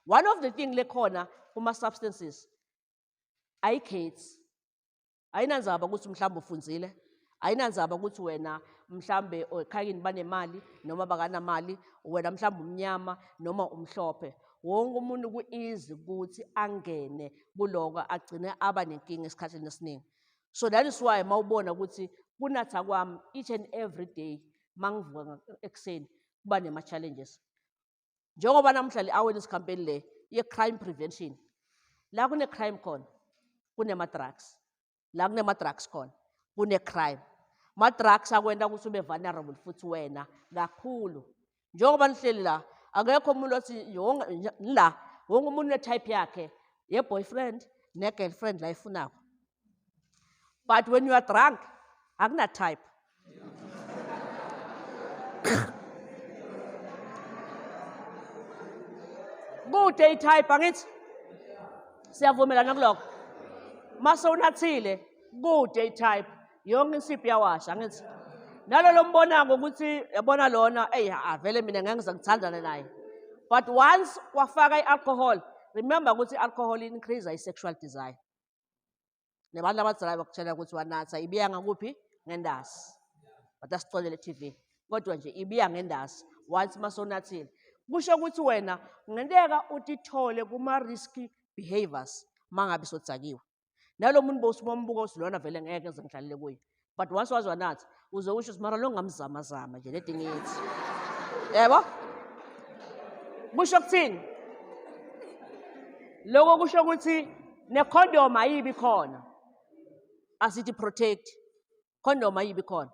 One of the thing lekhona kuma-substances ayikhethi, ayinandzaba ukuthi mhlawumbe ufundzile, ayinandzaba ukuthi wena mhlambe ekhayeni banemali noma bakanamali, wena mhlawumbe umnyama noma umhlophe. Wonke umuntu ku-easy ukuthi angene kuloko agcine aba nenkinga esikhathini esiningi. So that is why mawubona ukuthi kunatha kwami each and every day mangivuka ekuseni kuba nema-challenges. Njengoba namuhla le awareness campaign le ye-crime prevention, la kune-crime khona kunema-drugs, la kunema-drugs khona kune-crime. Ma-drugs akwenta ukuthi ube vulnerable futhi wena kakhulu. Njengoba nihleli la, akekho umuntu othi la wonke umuntu une-type yakhe ye-boyfriend ne-girlfriend la ifunako. But when you are drunk, akuna-type. Kude i-type, angithi? Siyavumelana kulokho. Mase unathile, kude i-type. Yonke insipho iyawasha, angithi? Nalolo mbonako ukuthi yabona lona, eyi vele mina ngeke ngize ngithandane naye. But once wafaka i-alcohol, remember ukuthi i-alcohol increase i-sexual desire. Nebantu abadala bakutshela ukuthi wanatha ibiya ngakuphi ngendasi. But asixolele TV. Kodwa nje ibiya ngendasi once masonathile. Kusho ukuthi wena kungenteka utithole kuma risky behaviors mangabe sodzakiwe. Nalo muntu bosibombuka uthi lona vele ngeke ngize ngidlalele kuye. But once wazi wanatha uze usho ukuthi mara lo ngamzamazama nje leti ngithi. Yebo? Kusho kuthini? Lokho kusho ukuthi necondom ayibi khona. Asithi protect. Condom ayibi khona.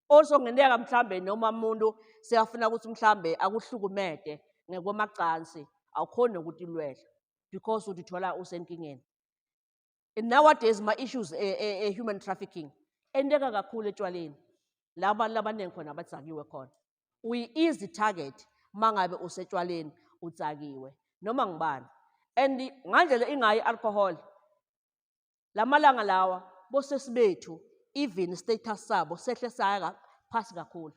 Also kungenteka mhlambe noma umuntu seyafuna ukuthi mhlambe akuhlukumede ngekwemacansi, awukhoni nokutilwela because utithola usenkingeni. And nowadays ma-issues e-human trafficking enteka kakhulu etshwaleni. La bantu labaningi khona abadzakiwe khona. Uyi-easy target mangabe usetshwaleni udzakiwe noma ngubani. And ngandlela ingayi i-alcohol, lamalanga lawa bosesi bethu even status sabo sehle saya phasi kakhulu.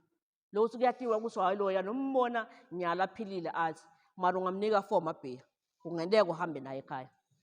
Lokuthi kuyatiwa ukuthi hayi loya nombona nyala aphilile athi mara ungamnika 4 amabhiya kungenteka uhambe naye ekhaya.